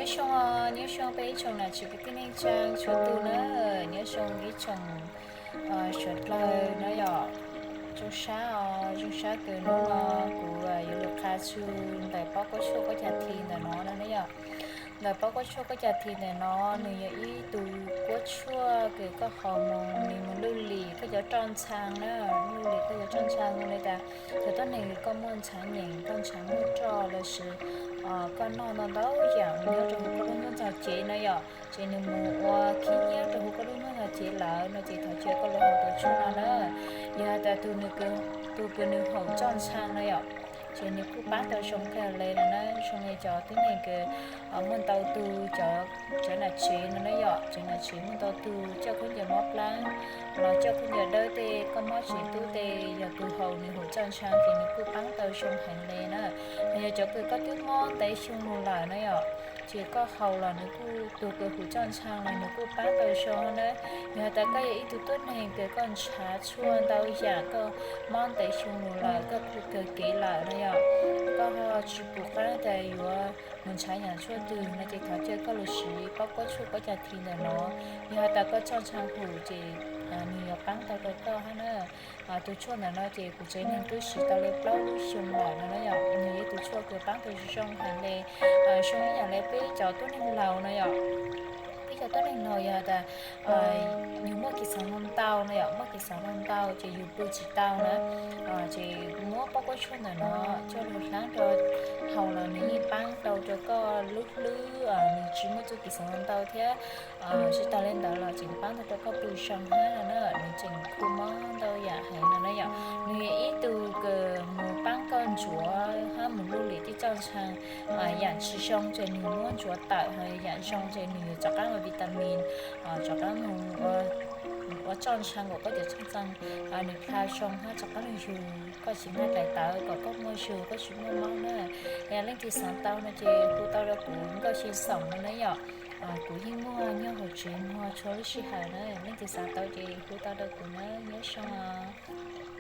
Nyob zoo, nyob zoo peb ib tsoom nam txiv kwv tij neej tsa txhua tus na, nyob zoo ib tsoom suav dlawg na yom. Zoo sab os, zoo sab kawg. Hnub no kuv yuav lug qha txug ntawm pob kuab tshuaj kuab cag thi ntawm no na yom. Ntawm pob kuab tshuaj kuab cag thi ntawm no, nws yog ib tug kuab tshuaj kws koj haus moog nws moog luj lim koj cov roj ntshaav na, luj lim koj cov roj ntshaav zoo li tas cov tuab neeg kws koj muaj ntshav nyeem, koj ntshav muaj roj lossis koj noj ntau ntau yam nyob rau huv koj lub hnub ntxag cev na yom, ces nws moog ua khib nyiab rau huv koj lub hnub ntxag cev lawm no ces thov caw koj lug haus tus tshuaj no na. Yog has tas tus kws nws haum roj ntshaav na yom, ces nws kuj paab tau zoo kawg le no na. Zoo li cov tuab neeg kws muaj ntau tug, cov nam tsev no na yom, cov nam tsev muaj ntau tug coj khaub ncaws mob plaab los coj khaub ncaws dawb tej, koj mob tsev tub tej, yog tus haus nws huv roj ntshaav ces nws kuj paab tau zoo heev le na. Yog cov kws koj twb mob ntev xyoo lug lawm na yom, ces koj haus los nws kuj, tus kws huv roj ntshaav los nws kuj paab tau zoo na. Yog has tas koj yog ib tug tuab neeg kws koj ntshav tshuaj ntau yam, koj mob ntev xyoo lug lawm, koj kuj kawg kev lawm no yom, koj ho tsis pum qaab tas yuav mus ntshav yam tshuaj twg no ces thov caw koj lug siv pob kuab tshuaj kuab cag thi ntawm no. Yog has tas koj roj ntshaav huv ces nws yuav paab tau rau koj hab na. Tus tshuaj ntawm no ces kuv tsev neeg twb siv tau le plaub lub xyoo lawm no na yom. Nws yog ib tug tshuaj kws paab tau zoo heev le, zoo ib yam le peb cov tuab neeg laus no yom. Peb cov tuab neeg laus yog tas yus muaj kev xaav ntau no yom, muaj kev xaav ntau ces yus pw tsis tau na, ces muab pob kuab tshuaj ntawm no coj lug hlaab rau haus los nws yeej paab tau rau koj lub hlwb, nws tsis muaj txuj kev xaav ntau thiab. Tsis tas le ntawd los tseem paab tau rau koj pw zoo hab no na, nws tseem khu mob ntau yam heev no na yom. Nws yog ib tug kws mus paab koj ntsuav hab mus luj lim tej roj ntshaav, yam tsis zoo ces nws muab ntsuav tawm, ho yam zoo ces nws yuav rov qaab ua vitamin, rov qaab mus ua roj ntshaav kom koj cov roj ntshaav nws dlha zoo hab rov qaab lug yug, koj tsis nqaij dlais tawv kom koj muaj zug koj tsis muaj mob na. Yog leej twg xaav tau no ces hu tau rau kuv Nkauj Xee Xoom no na yom. Kuv yeej muaj nyob hauv tsev muag txhua lub sij hawm na, leej twg xaav tau ces hu tau rau kuv na, nyob zoo os.